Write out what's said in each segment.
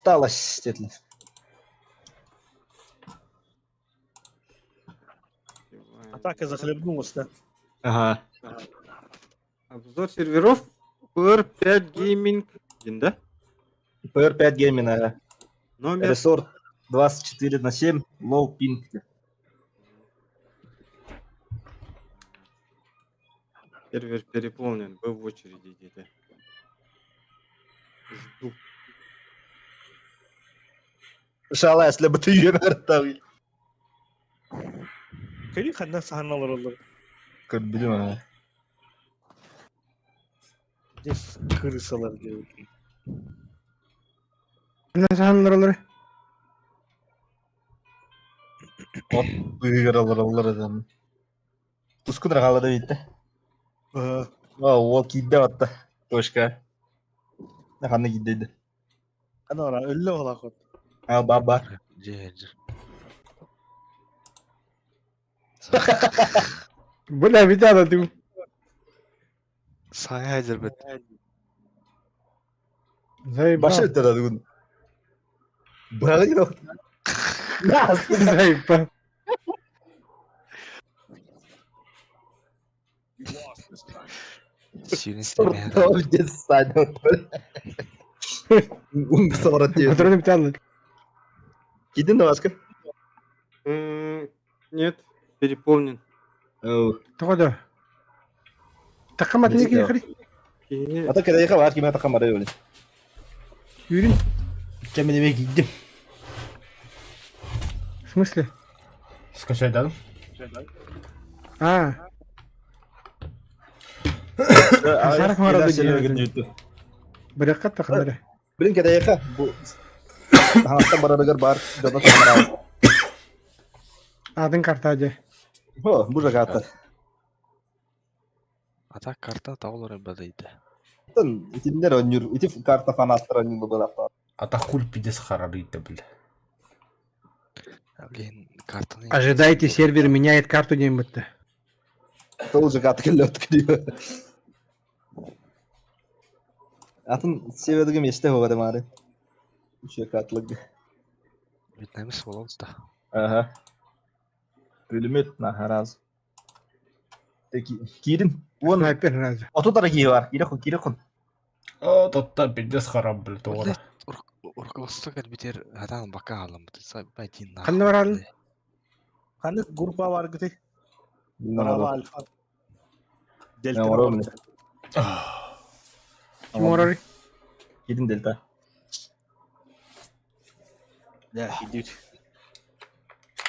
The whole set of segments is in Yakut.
Осталось диэтилэр. Атака захлебнулась, да? Ага. Обзор серверов PR5 Gaming диэн да? PR5 Gaming, ага. Номер Ресорт 24 на 7, low ping. Сервер переполнен, вы в очереди идите. Жду. Шала, если бы ты ее вертал. Кэлин ханна саһан олороллор. Көрбүтүм ага. Здесь крысалар диэбит. Ханна саһан олороллор? От быыгар олороллор этэн. Тускун хаалла да биттэ. О, уол киирдэ батта. Точка. Ханна киирдэ Ана өллө олахот. А, ба-ба. Дьэ, дьэ. Бля, Витя, ты... Сайа дьэрбит. Заебал. Башы өттөр адыгын. Быһаҕы Заебал. Патроны биталлы. Кидин да Нет, переполнен. Тоҕо да? Такамат не киһи Ата кэдэйхэ баар кимэ такамары өле. Юрий? Кэмин эмиэ киирдим. В смысле? Скачайдадым. А. Быракка тахалары. Блин, кэдэйхэ бу Хаҥастан барарыгар баар дьоно саҥараабыт. Атын карта дьэ. О, бу же карта. А так карта таолар бадайда. Итиннэр онньур, ити карта фанаттар онньур былаптар. Ата хуль пиздец харарыйда, бля. Блин, картаны... Ожидайте, сервер меняет карту диэн бытта. Тоже карта келлет кириө. Атын северге месте хоҕа маары. Үчү катлыгы. Вьетнамец болобуз да. Ага. Пулемет на раз. Киирин. Уон Снайпер разы. Отут ара киһи бар. Киирэ киирэ хон. О, тотта пиздец харам, бля, тоҕо. Руководство кэлбитер хатаан бака хаалламмыт. Сайбайтин Ханна бараалын? Ханна группа баргыты? Браво Альфа. Дельта. Ким Кирин Дельта. Да, идут.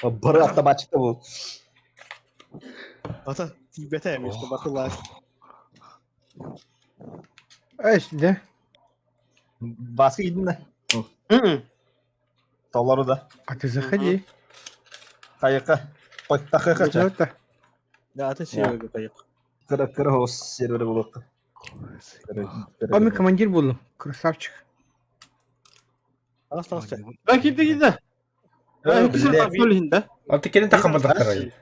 Бары автоматчикта был. Ата тибете эмес, батылар. Эш, да? Баска идин да. Толору да. А ты заходи. Хайыка. Тахыка. Да, ата серверге кайык. Кыра кыра хос сервер болуққа. А мен командир болдум. Красавчик. Ас ас. Да киирдэ киирдэ. Да. А ты кенен тахамадахтарай.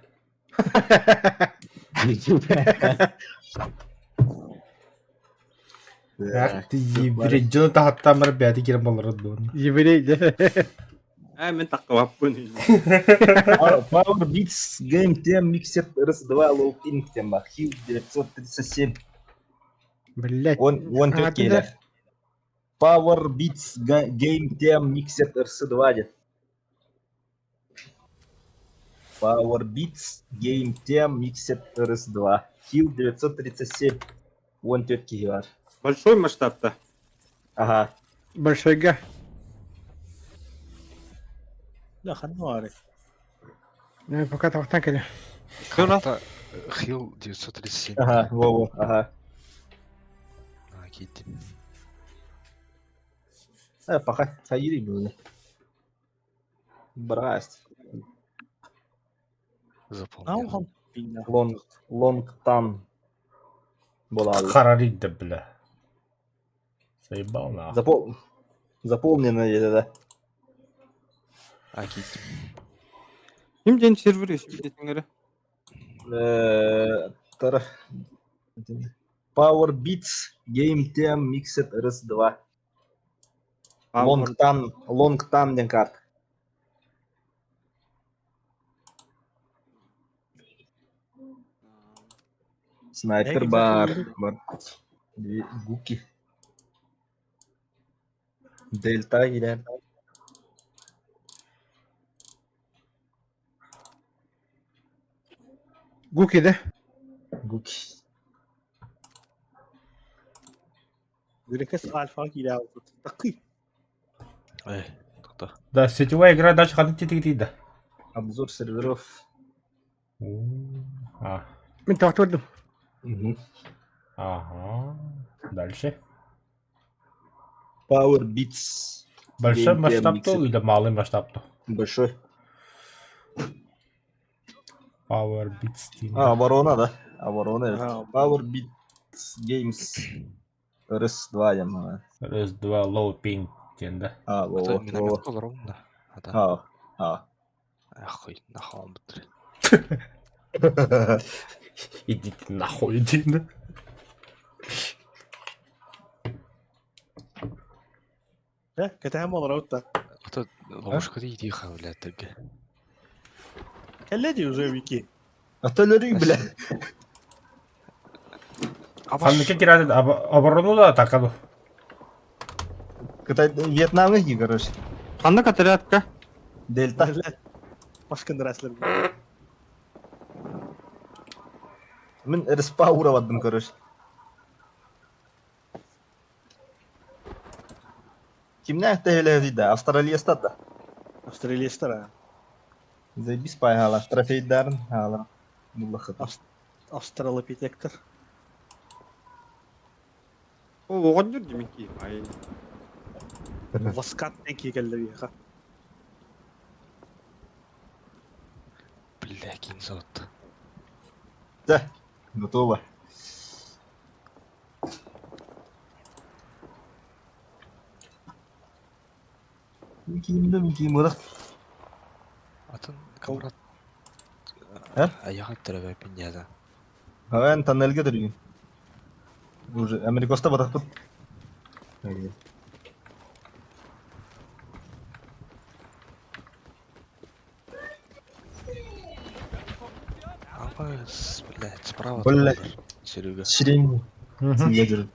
Ах ты еврей, дьону таһаттаамар бэйэтэ киирэн балларар дуон. Еврей, да? Ээ, мин таххыбаппын. Power Beats Game Team Mixer RS2 Low Ping тема. Хил 937. Блять. Он, он А, төрт Power Beats Game Team Mixer RS2 дед. Power Beats Game Team Mixer RS2. Хил 937. Он төрт киһи бар. Большой масштаб-то. Ага. Большой га. Да, ханна бары. Пока тахтан кэлэ. Карта Хил 937. Ага, во-во, ага. А, киирдим. Э, пока хайри было. Брасть. Заполнил. Ау, пинна. Лонг, лонг тан. Была. Харарыйда, бля. Заебал нахуй. Запол... Заполнено да. А, киирдим. Ким диэн сервер өсүбүтэтиҥэрэ? Тар... Power Beats Game Team Mixed RS2. Лонгтан, Лонгтан диэн карта. Снайпер бар, бар. Гуки. Дельта киирэн. Гуки да? Гуки. Грекес альфа киирэ хаалбыт. Такый. Эй, тоқта. Да, сетевая игра дальше ханнык тиэтигитий да? Обзор серверов. А, Мин тохтуурдум. Мгм. ага. Дальше. Power Beats. Большой Game масштаб Mixer. то или малый масштаб то? Большой. Power Beats Team. А, оборона, да? Оборона. это. А, Power Beats Games. RS2 я знаю. Раз, два, low ping диэн да. А, во, Это во, во. минометка ровно. А да. А, а. Ахуй, нахуй бутыр. Идите нахуй диэн да. Э, кэтэһэн олоробут да. Это ловушка иди хавлятыга. Кэллэ дии уже вики. А то лөрүй, бля. Ханныка киирэн оборону да атака ду. Кытай Вьетнамы ги, короче. Ханнык отрядка? Дельта. Башкындыраслар. Мин РСП уравадым, короче. Кимнәх тәһеләһи да, Австралияста да. Австралиястар а. Заебись пайгала, трофейдарын ала. Буллахыт. Австралопитектор. О, оҕонньор димики. Ай. Воскат эки кэллэ биэхэ. Бля, кинзот. Да, готово. Кимді, ким урах. Атын камрат. А? Аяға тірі пиньяда. Ан тоннельге дүрген. Уже Америкоста батақпыт. Абас, блядь, справа. Блядь. Серега. Сирень. Мгм. Ядер.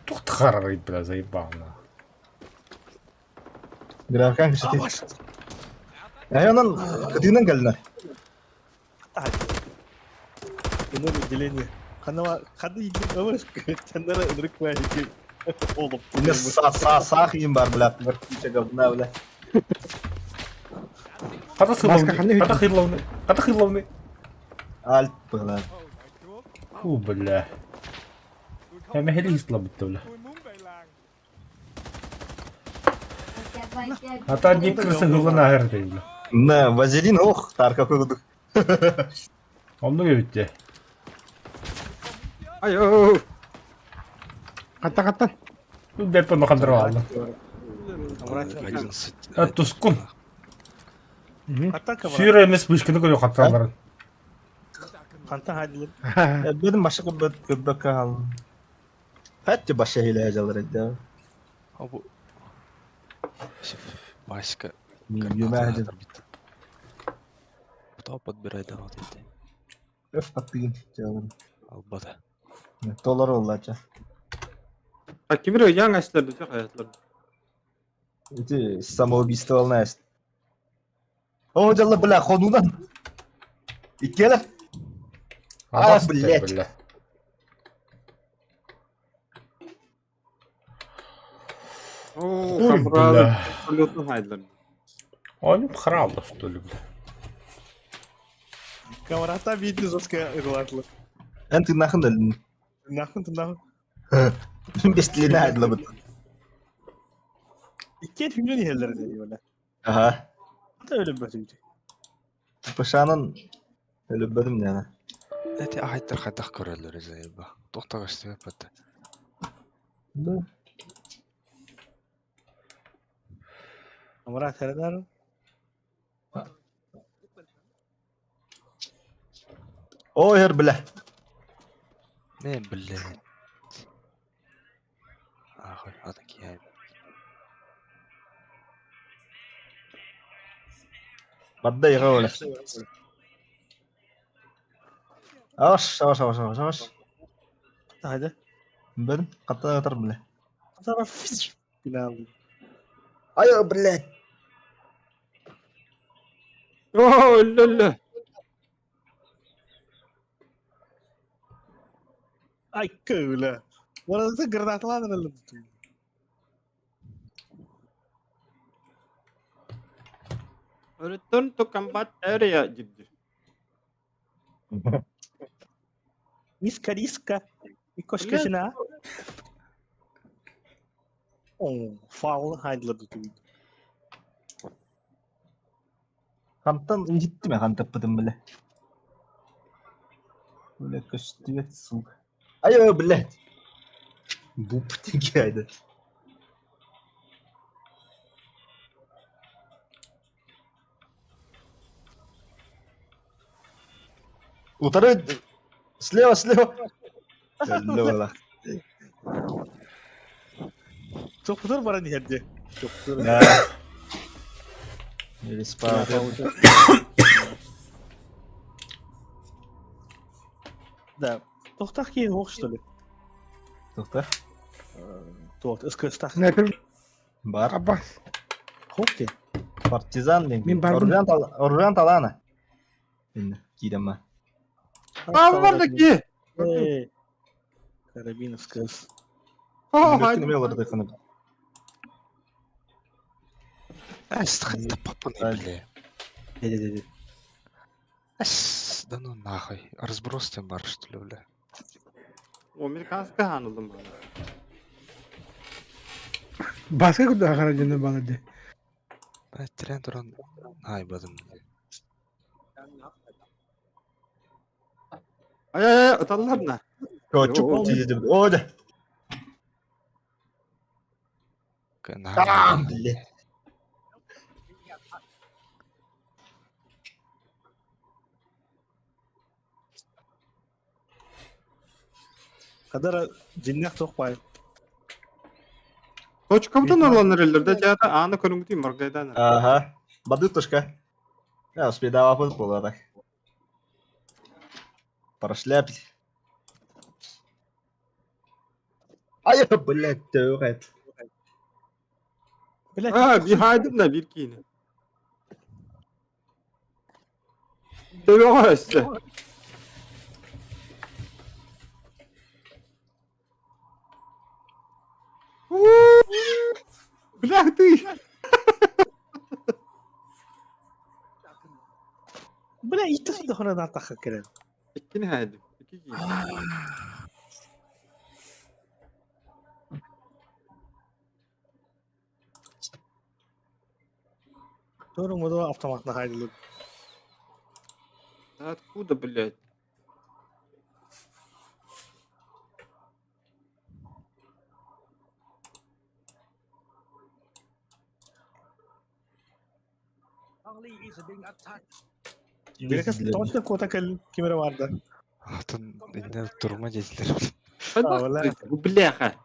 Тух тхарарый, бля, заебал на. Графикан кіші. Ай, онан кытыынан кэллэ. Иное отделение. Ханава, ханы иди, чандара ынырык баайы. Олып. Инне са са саах иин бар, бля. Бір куча говна, бля. Хата Маска ханны хыйловны, хата хыйловны, хата хыйловны. Альт, бля. Фу, бля. Я мехели хислабытта, бля. Ата не крысы хыллан ахыр дей, бля. На, вазелин, ох, тар какой кудук. Онну өйтте. Ай, оу. Хатта хаттан. Бу деппе махандырып алды. А тускун. Хатта камрат. Сүйрө эмес бышкыны көрө хатталарын. Ханта хадилер. Бедим башы кыббат кыббакка халым. Хәтте башы хилә жалар иде. Абу. Васька. Юмәһ Кто подбирает да вот эти? Өф аттыгын жалар. Албада. Доллар оллача. А кимир яң аслар дө хаятлар. Эти самоубийство знаешь. О, жалла, бля, хонудан. Иккелер. А, Абас, блядь. бля. О, Ой, камрад бля. абсолютно хайдлар. Они храллы, что ли, бля. Камрата видно жестко ылатлы. Эн ты нахын дәлін. Нахын тынахын. Бес тіліне айдыла бұт. Икки хүннен иһэллэр дии бля. Ага. Хата өлөм бөтүгүтү. Пышанын өлөбөдүм яна. Эти ахайттар хайдах көрөлөр заеба. Тоқтағаш себеп бәтті. Да. Камрат хәрәдәр. О, эр, бля. Не, блядь. Ахуй, а такие. Барда иҕэ оля. Аш, аш, аш, аш, аш. Hadi. Бен, хаттан атар, бля. Тарaf Финал. Ай, блядь. О, өллө-өллө. Ай көөлө. Orası granatlarla öldü. Return to combat area диир. Миска риска. И кошка жена. О, фаул хайдларды туйду. Хантан иһиттим хантаппытым бля. Бля, көстүбэт сука. Ай, блядь. Буп тигайды. Утары слева, слева. Өллө Чокутур баран иһэрди. Чокутур. Да. Респаун. Да. Тохтах киһи суох что ли? Тохта. Туох, ыскыстах. Снайпер Бар. Аббас. Хоп ти. Партизан диэн. Мин барбын. Оружан талаана. Инна, киирэммэ. А, бар да ки! Эй. Карабин ыскыс. О, Бөккүн олордоххуна. Ас, папаны, бля. Деді-деді. Ас, да ну нахуй. Разброс тем бар, что ли, бля. Американская анылым бар. Баска курдук хара дьоно баалар дии. Бля, тирэн туран айбадым. Ай, ай, ай, ыталлар на. Чуп тиийдим. О, да. Нахуй. Блядь. Кадара дьиннэх туох баай. Точкабытын орланар эллер да жаата ааны көрүҥүтүй маргайдан. Ага. Бадытушка. Я успедава буолла так. Прошляпить. Ай, блядь, төҕөт. Блядь. А, behind на бир киини. Төбөҕө өссө. Бля, ты! Бля, итти дохона натаха кэлэн. Иккини хайдым. Икки киини. Тору модо автоматна хайдылы. Да откуда, блядь? Бирекес точно кота кэл кимере барды. Атын инне турма диэтилэр. А, Бляха!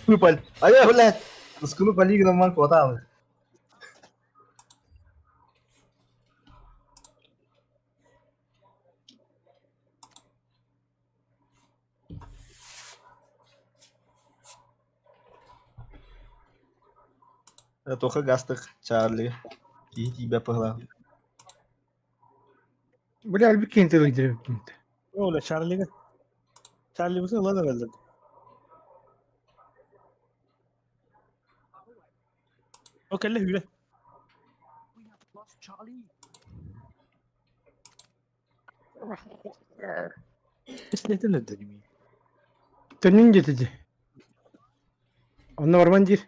Выпаль. Ай, блядь. Скуну полигоном ман хватало. Тоха гастых, Чарли. И тебя погла. Бля, альбик киһи тылы Оля Чарлига. Чарли бу ылан эрэллэр. О кэллэ хүрэ. Эслетин өдөрүм. Төннүн диэтэ. Онно барбан диир.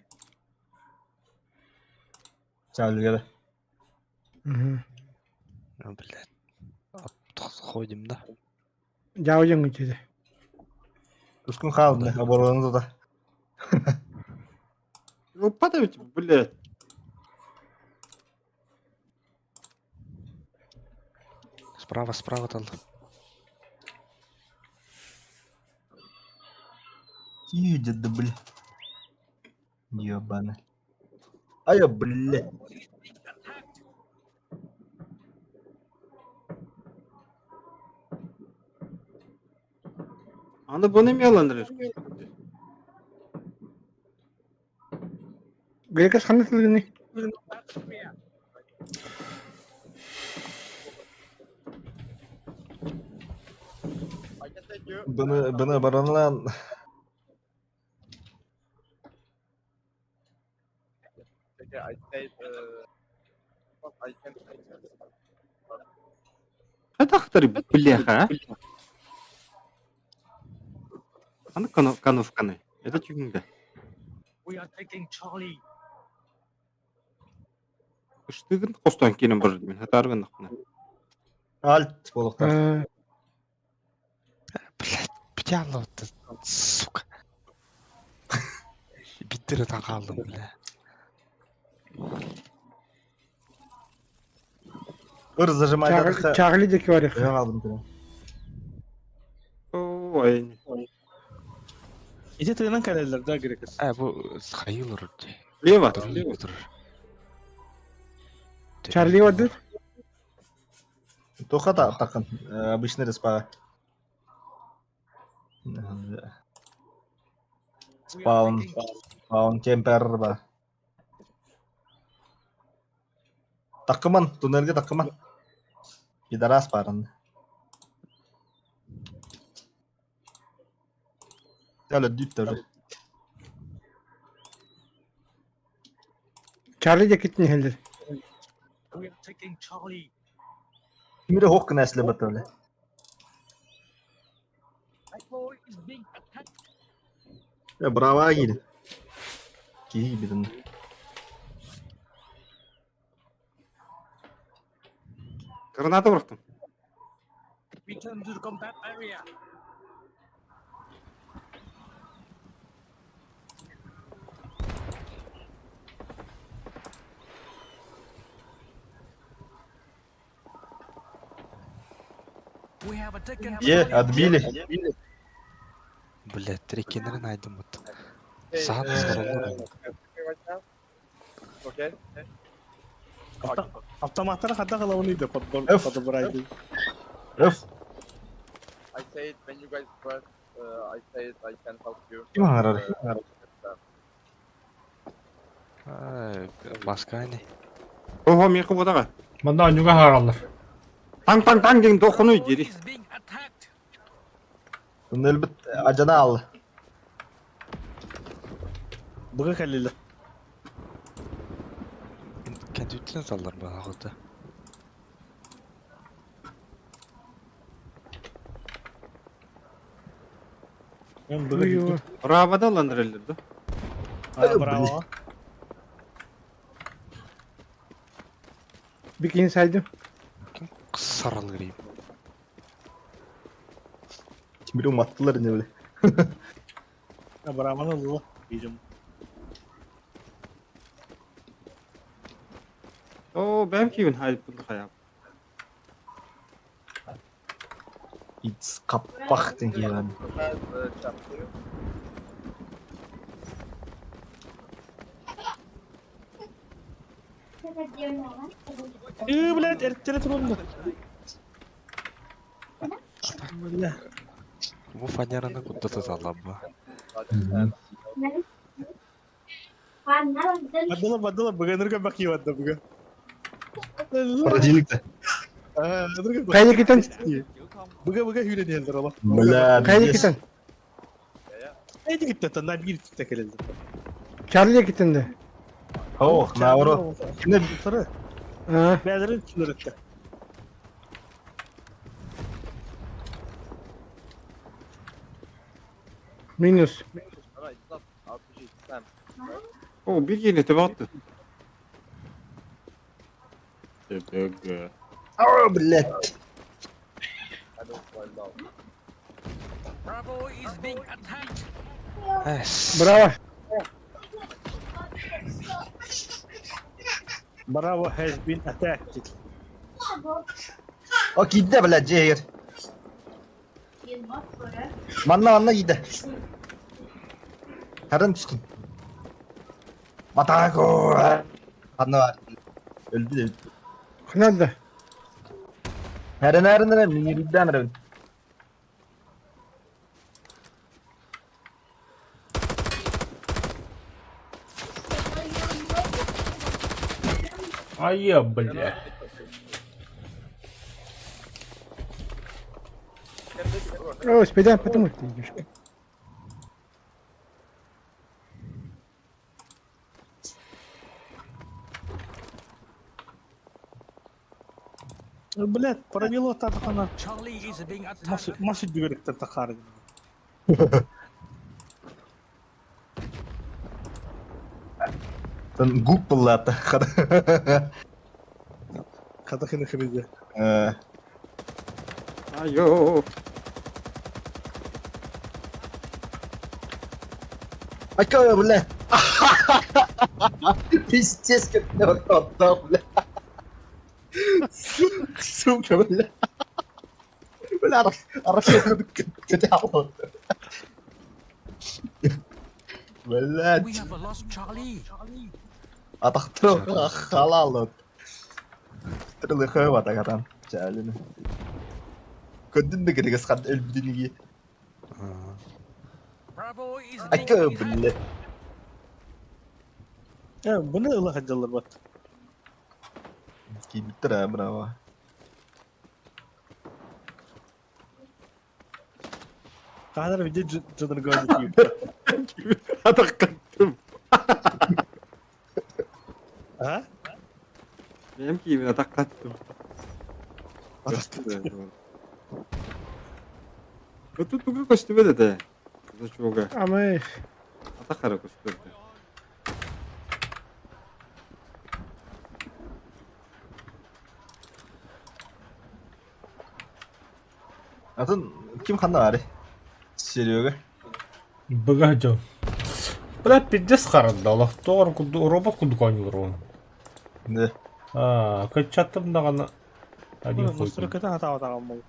Чарли да. Мгм. Ну, блядь. Ходим, да? Дьаабы дьоҥҥун диэтэ. Ускун хаал, бля, оборона туда. Ну, падайте, блядь. Справа, справа тал. Едет, да бля. Ебаный. А я, блядь. Аны бұны эмиэ ылан эрэр. Грекас ханна тылыгыный? Быны, быны баранлан. Хайдахтар бляха, а? Аны коновканы. Это чүгүҥдэ. Ыштыгын хостоон киирэн барар диэн хатааргыннахпына. Альт буолуохтаах. Блядь, пятяло-то, сука. Биттер ытан хааллым, бля. Ыр зажимай Чарли диэки барыах. Өйөн алдым тыгын. Ой. Ити тыынан кэлэллэр да Грекас. Э, бу хайы олорор дии. Лево, Турар, лево. турар. Чарли бардыр. Тоха та тақын. Обычный респа. Спаун. Спаун кемпер ба. Такыман, туннельге такыман. Пидорас барын. Әлі дүт тоже. Чарли диэкиттэн иһэллэр. Кимире хоқ кінәсілі бір түрлі. Браво кири. Киһи битин. Граната бырахтым. Е, отбили. Блядь, трекинерин найдем вот. Саан сороллор. Автоматтары хата кылабын иде подбор Öf. подобрайды. Öf. I said when you guys press, I said I can help you. Ким аңарар? Маскани. Ого, миэхэ буотаҕа. Манна онньуга хаалаллар. Таң-таң-таң диэн тоххунуй дири. Туннель бит ажана ал. Быга кэллилэр. Кәндүттен саллар бана хота. Мен быга киирдим. Браво да ылан эрэллэр да. А, браво. Бикини сайдым. Сарал кирейм. Кимире уматтылар не біле. Бравоны ылла. Видим. Оо, бэм киибин хайппын хайап. Иц қаппақ тен келген. Chapter. Ыы, блядь, эртеле турунду. Бля. Бу фанераны куттата саллар ба. Бадыла, бадыла, быга нырга баки бадда быга. Холодильникте. Хайа диэкиттэн. Быга быга хүрен елдер ола. Бля, Хайа диэкиттэн. Эйди гитте танда бир тикте келелдер. Чарли диэкиттэн да. Ох, наоборот. Кимне Сары. Аа. Бәдерин түлөрөттө. Минус. No, no, it's not RPG, it's Sam. Оо, биир киһини төбө атты. Төбөгө. О, блядь. I don't find out. Эс. Браво. Bravo has been attacked. О, киирдэ, блядь, дьиэ иһигэр. Манна, манна киирдэ. Харын түстүн. Матаку! Ханна бар? Өлдү да өлдү. Ханна да. Хэрэн хэрэн эрэн, минирдэн эрэбин. Айа, бля. О, спидан, потому что ты идешь. Блядь, пробило татахана. Мас үдүгөрүктэр тахаар. Тан гуп буллаата. Хата хына хырыга. Айо! Айка, бля. Пиздец, как меня вот отдал, бля. Сука, бля. Бля, арашка Блядь. Атахтыр халал. Трылы атагатан. Чалины. Көдүн да керегес хат өлбүдүнүги. Айка, бля. Бұны ыла хаддалар бат. Кийбиттер, браво. Кадар виде жыдырган кийип. Атаққаттым. А? Бэйэм киибин атаққаттым. Тут туга көстүбэт этэ. Значога. Ама Атақ қара көстүбэт. Атын ким ханна бары? Серега. Быга дьон. Бля, пиздец харанда, олохтоор робот курдук оонньуулар уон. Да. Аа, кыччаттым даҕаны один хуй. Настройката хатаабатаҕым буолла.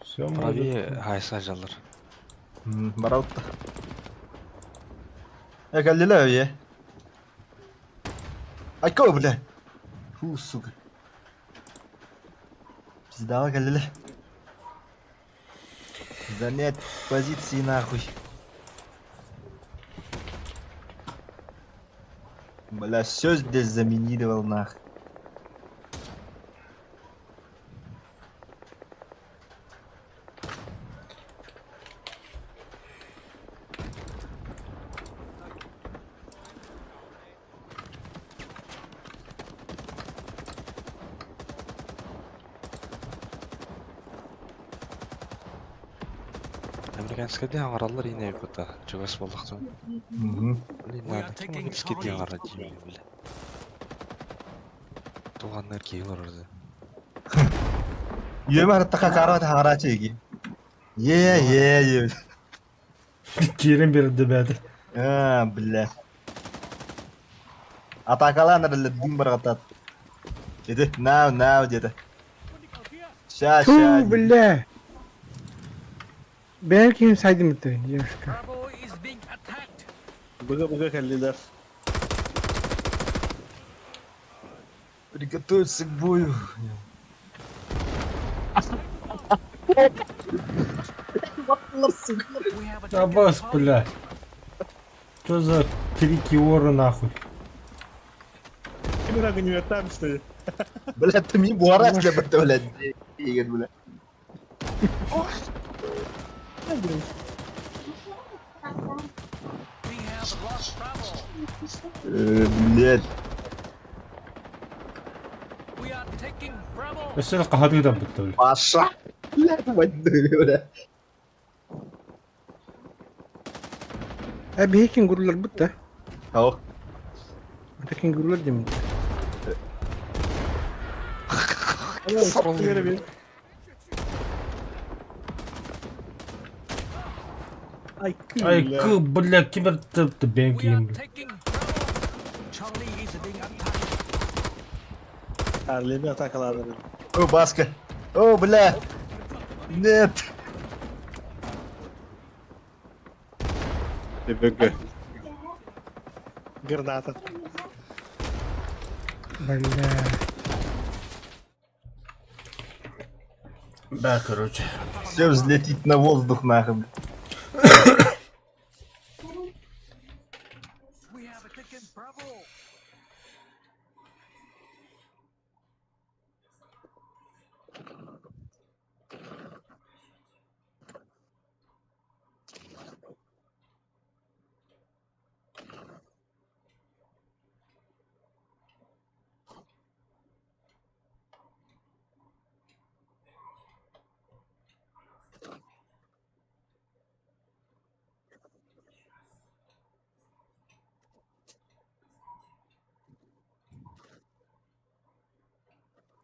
Все, Правее хайса жаллар. Баралта. Э, кэллилэ өйе. Айка, бля. Фу, сука. Пиздала кэллилэ. Занять позиции нахуй. Бля, все здесь заминировал нах. Американскай диэн аҥараллар иинэ эбит чугас буоллахтан. Блин, надо ким английский диэн аҥара диибин бile. Туганнар киһи олорор Үөмэ араттаха карат хараачы иги. Е, е, е. Киирэн биэрдэ бэйэтэ. А, бля. Атакалаан эрэллэр дым барҕатат. Ити, нау, нау диэтэ. Ща, Ту, ща. бля. Бэйэм киһим сайдым это, девушка. Быга быга кэллилэр. Приготовиться к бою. Абас, бля. Что за крики ора нахуй? Ким огнеметам что ли? Бля, ты мне буарас для блядь. Игорь, бля. Блядь. Өссө хаһатыы да бытта, бля. Паша. Блядь, мать бля. Э, биһи кенгурулар бутта. Ау. Это кенгурулар деймин. Ай, Ай, кы, бля, кибер тыпты бэйэм киһим, бля. Харлеми атакалаадыр. О, Баска. О, бля. Нет. ТБГ. Граната. Бля. Да, короче. Все взлетит на воздух нахуй.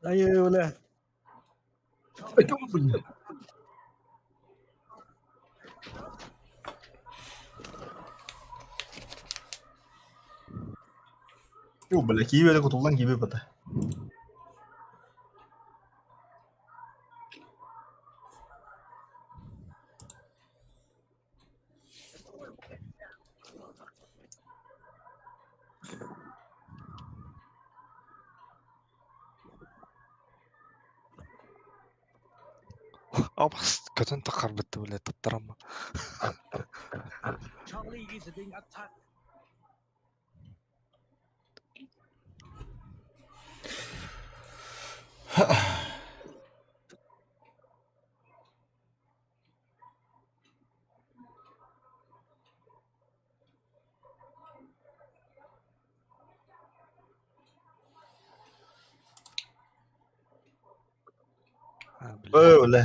Ай, бля. Блин. Ю, бля, киви кутуллан киви бата. Абас көтөн тахарбыт бля таптарама. А, бля. О, бля.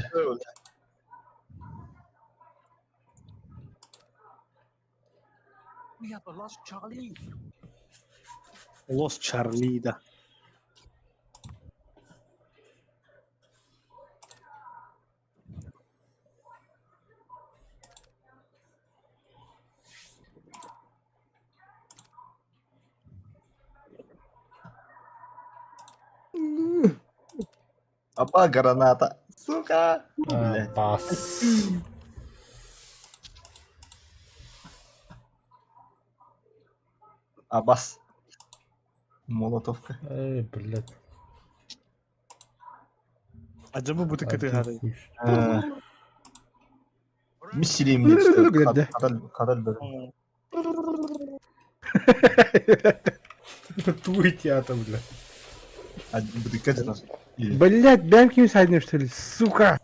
Лос Чарли, да. Апа, граната. Сука. Бля. Бас. Абас. Молотовка. Эй, блядь. А джамбу будто Один каты хуй. Миссилим Бля. Кадаль бер. Туй тебя там, бля. Бдыкать нас. Блять, бэмки сайдны что ли, сука.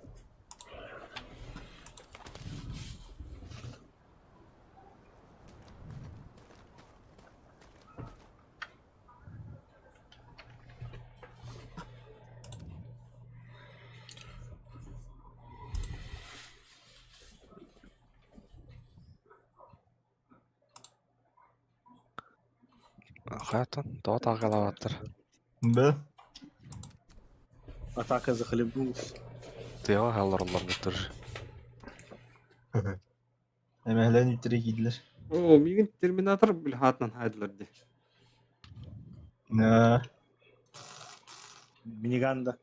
Хатан, тоҕо таагалаабаттар. Да. Атака захлебнулась. Тыаҕа хааллараллар буттар. Эмэһлэн үттере киидлер. О, мигин терминатор бля хатынан хайдылар ди. Да. Миниганда.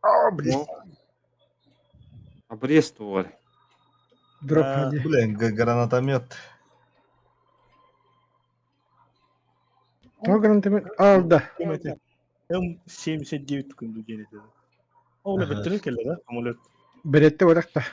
А, блин. Обрез тварь. Дроп А, ходи. Блин, гранатомет. То гранатомет. А, да. М79 күндү диэн Ол Ага. бөттөрө кэллэ да, самолет. Беретте баракта.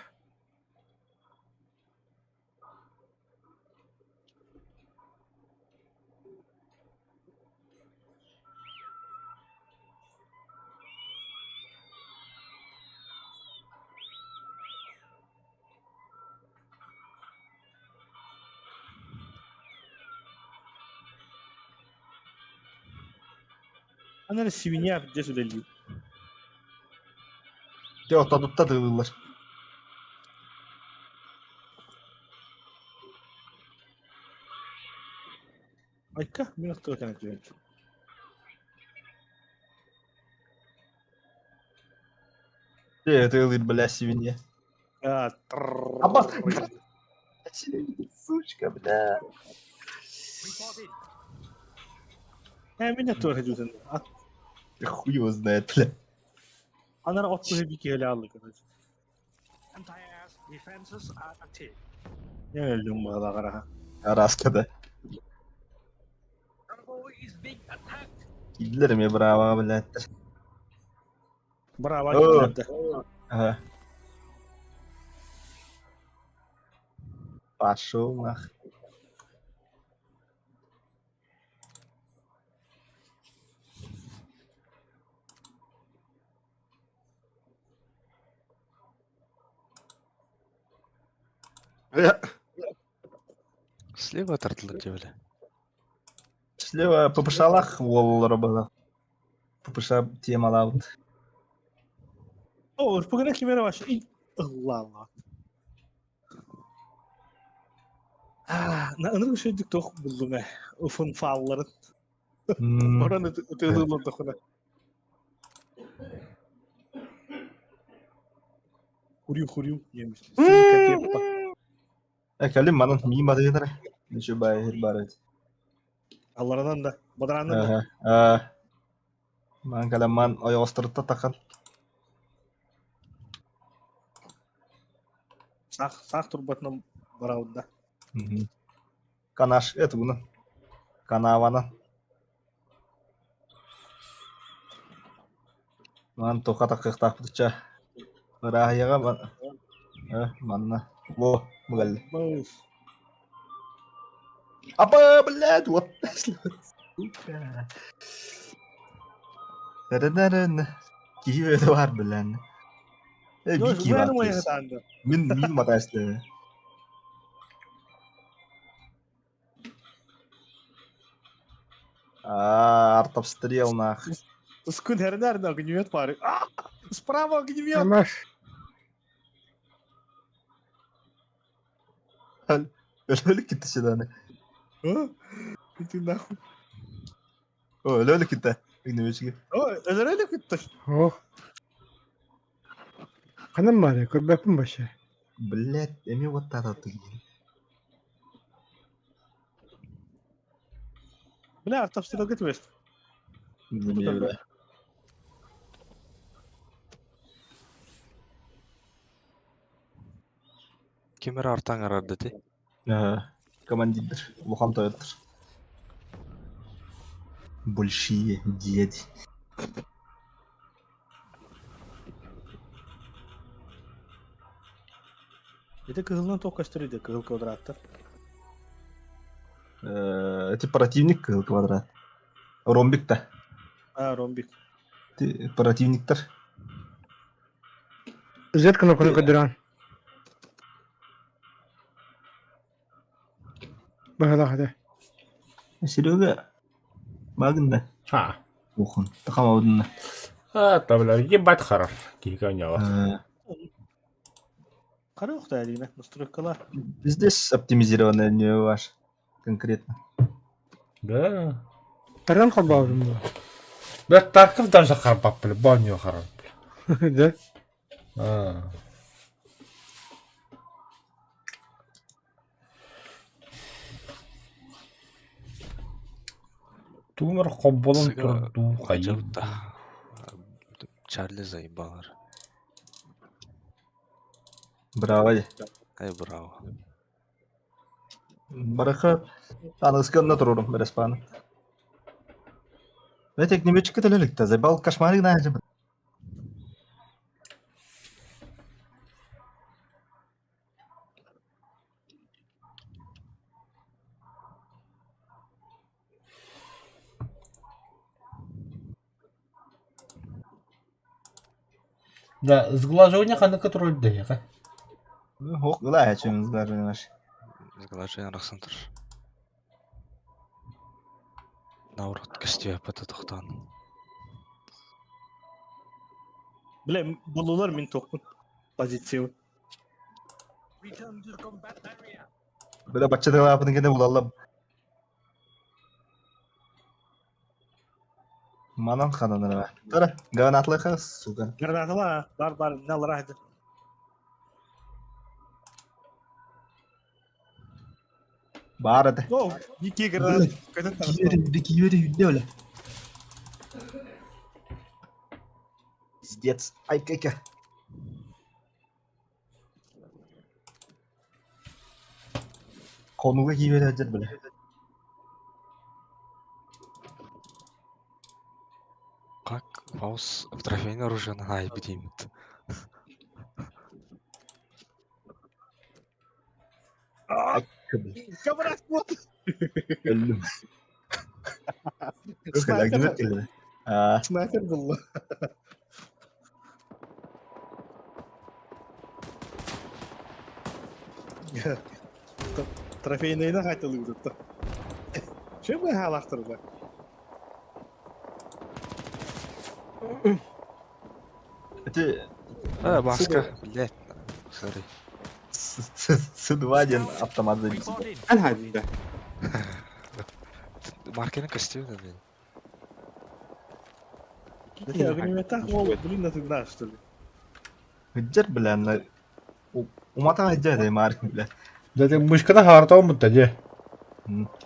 Аны свинья дес үлэлии. Те ортодутта тыылылар. Айка, мин охтуга кэнэ түһэн. Те тыылыр, бля, свинья. А, Абас. Сучка, бля. Э, мин охтуга түһэн. Хуй его знает, бля. Анара от кыһы би киһилэ аллы короче. Не өлдүм баҕалаҕараха. Араскада. Киирдилэр эмиэ браво блядь. Браво О. киирдэ. Ага. Пошел нах. Слева тардылар диэбилэ. Слева ППШ-лаах уоллара была. ППШ темалаабыт. О, урпугана кимера вообще ылла алла. Ынырык үчүгэйдик туох буллум ээ, уфун фаалларын. Орон ытыалыыллар дохуна. Хурю хурю диэммит. Э, кэлин манан миин батыгытара. Ничего баайыр бар эт. Алларанан да, бадараанан да. Ага. Ман кэлэн ман ойоҕосторутта тахан. Саах, саах турбатынан барабын да. Канаш, это буна. Канавана. Ман тоха такыахтаахпытыча. Ырааһыйаҕа манна. Во, мугалли. Апа, блядь, вот. Сука. Дэрэ-дэрэн. Киһи өтө бар билэн. Э, бики бар. Мин мин матаслы. А, артобстрел нах. Скун хернер огнемет пары. А, справа огнемет. Амаш. Өлөлүк китти седаны. Иди нахуй. О, өлөлүк китти. Огнеметчиги. О, өлөрөлүк китти. Ох. Ханан баар көрбөппүн вообще. Блять, эми вот тата тыгин. Бля, артобстрелга түбэст. Бля. Ким эрэ артаҥ арарда ити? Командирдэр, улахан тойоттор. Большие дяди. Ити кыһылынан туох көстөр ити кыһыл квадраттар? Эти противник кыһыл квадрат. Ромбик да. А, ромбик. Противниктар. Z кнопканы көрдөрөн. Быһалаах этэ. Серега, багында. Ха. Ухун. Тахамабыдына. А, табла, ебать харар. Киһи оонньообот. Хара охта әлигинэ, настройкалар. Здесь оптимизированное не ваш конкретно. Да. Таран холбообутум дуо? Бля, Тарков даже харбап, бля, бонью харар. Да. А. Тумор хобболон Сыга турдуу хайыы. да. Чарли заебалар. Браво. Ай, браво. Бараха аныгыскы онно турурум бэрэспааны. Бэтек немечке төлөлүктэ, заебал кошмарик наажы. Да, сглаживание ханныка турар дэһиэхэ. Ох, ылаачым сглаживание ваш. Сглаживание арахсан турар. Наоборот, көстүөппэтэ тохтоон. Бля, буллулар мин туохпун. Позициябын. Бля, бачча тылаапын кэннэ булаллам. Манан хананара. Тара, гранатлыха, сука. Гранатала, бар бар, налара хадыр. Баар этэ. О, икки гранат. Көтөн таҕыста. Киирди, киирди, үрдэ өлө. Пиздец. Ай-кай-ка. Хонууга киирэн сылдьар бile. Как Маус в трофейное оружие на айбит. Кабрак вот. Өллүм. Снайпер, Аа, снайпер булла. Трофейныйны хайтылыыбыт. Чем вы хаалахтырда? это А, маска, блядь. Sorry. С2 один автомат забить. Эн хайда. Маркерин костюм, блин. Огнеметах ол, блин, это да, что ли? Хыджар, бля, на... Умата хыджар, да, Марк, бля. Дьэ, мышканы хаартааммыт дьэ.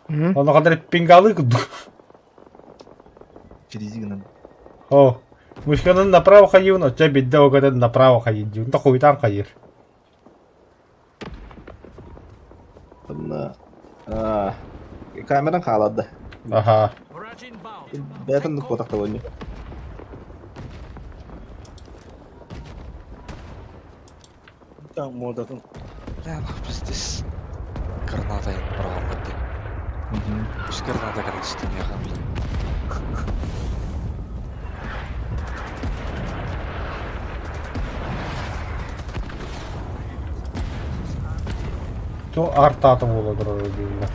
Онно ханна пингалы курдук. Через гынан. О, мышканы направо хайыыбын, оччо биирдэ ол направо хайыыр дии. Онто хуйтаан хайыыр. Онно... Камеран хаалады. Аха. Бэйэтин куотахта ойнуу. Там модатын. Бля, нах пиздец. Граната им бырахаммыт дии. Үс граната короче меха, блин. То артата буола турар дииллэр.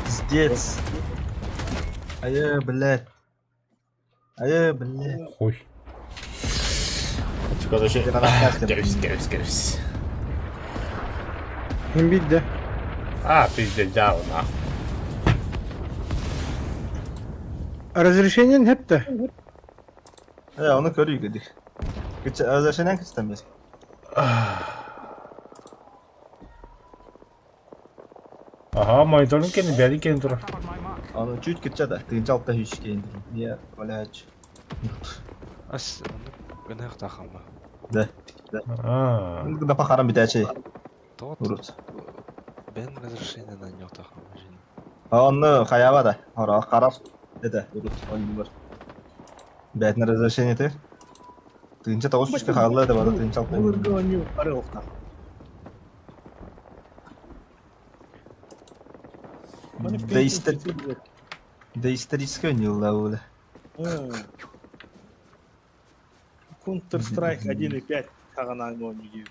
Пиздец. Айа, блядь. Айа, блядь. Хуй. Короче, Граната кэбис, кэбис, кэбис. Им бидде. А, пиздец, дьаабы, нахуй. Разрешение хепте. Э, оны көрүү кедик. Кыча, разрешение кычтан бер. Аха, мониторун кэнни, бэйэтин кэнни турар. Аны чуть кыча да, тыгынча алта үч кейин. Я, блядь. Ас, гынах тахамма. Да. Аа. Да пахарам битәчи. Тот, Урут. бен разрешение на нё тахамма. Оны хаяба да. Хара карап. Это, урут, он бар. Бәтин разрешение те. Тыгынча тогуз үчкө хаалла да бары тыгынча алта. Былыргы ойнуу бары оқтар. Да истер... Да историческая не улавыла. Counter Strike 1.5 хаҕанаан оонньуу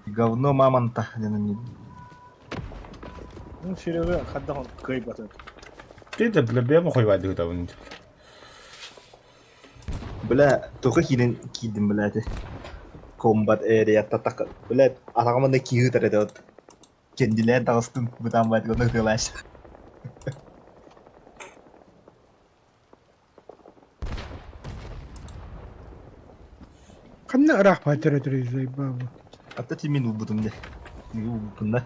Говно мамонта. диэн Ну, Серега хаддаҕын кыайбатын. Ты да бля бэйэм хуйбаадык ытабын. Бля, только киирэн киирдим, бля, эти. Combat area татак. Бля, атаҕым да киһи ыытар этэ вот. Кэннилээн таҕыстым, бытаан баайдык онно ытыалааш. Ханна ыраах баатыр өтөр баба. Атта тимин улбутум де. Улбутум да.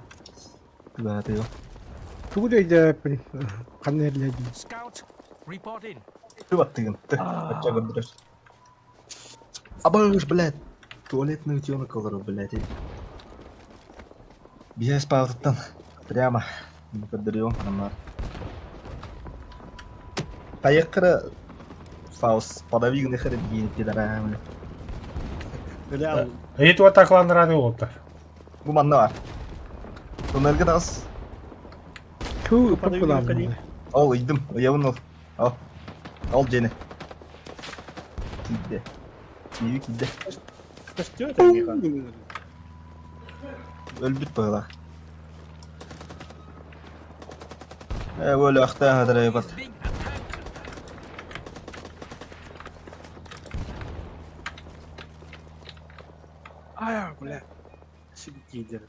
Туга тыга. Тугу дөйдөппүн ханна эрлэдин. Scout, report in. Ты баттыгын. Ты. Ача көрдөрөр. Абыш, блядь. Туалетный утенок олорор, блядь. Биэс паутыттан. Прямо. Көрдөрүөм анамар. Тайыккыра Фаус подавигны хырып гиен пидора, блядь. Бля, Эйт атакланырады уолтар. Бу манна бар. Туннельге тағыс. Туу Подавигны папалаам. ходи. Ол ыйдым, ыйабын ол. Ал. Ал жени. Кийди. Кийди кийди. Көстүө это меха. Өлбүт быһыылаах. Э, өлөөхтөөн өтөрөй Is бат. being attacked. А, бля. Сидит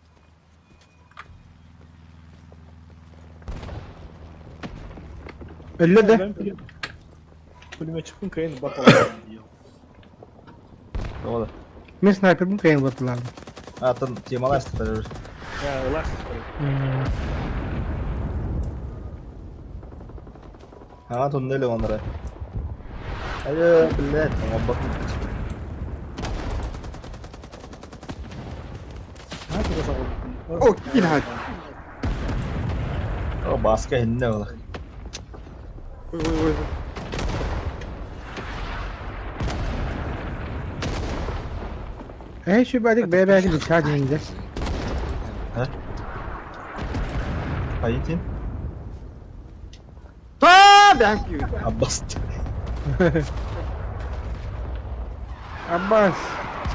Өллө да. Пулеметчикпин кыайан баталаан дии. Ола. Мен снайпербин кыайан батылаам. Атын темалар истер. Я ылаас. Хаҥа туннель оҥоро. Айа, блядь, оҥорбот. О, киин О, Бааска иһиннэ ол. Ой, ой, ой. Ээ сүбэлик бэйэ-бэйэтин ичаа диэн дэ. Хайытин? А, thank you. Аббас. Аббас,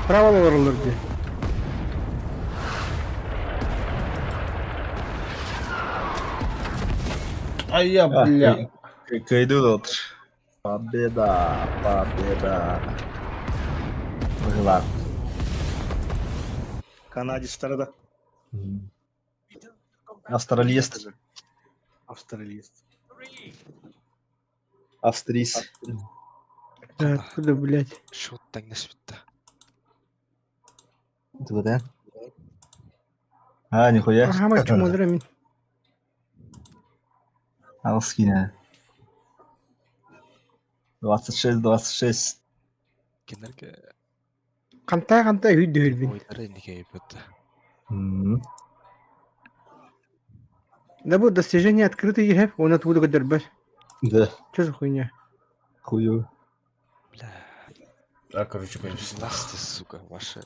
справа олороллор дии. Айя, бля. Кыайдыы да отыр. Победа, победа. Быһылаах. Канадецтара да. Австралиец. Австралиец. Австрийц. Да, откуда, блядь? Счет тэҥнэспиттэ. Тугу А, нихуя. Ага, чумодра мин. Аҕыс киинэ. 26, 26. Кинилэргэ Хантай хантай үһүйдүһүрбүн. ойдара инники өйбөттө. Да бу достижение открытый иһэр, уонна тугу да көрдөрбөт. Да, Что за хуйня? хую. Бля, А, короче, конечно. Настя, сука, ваша.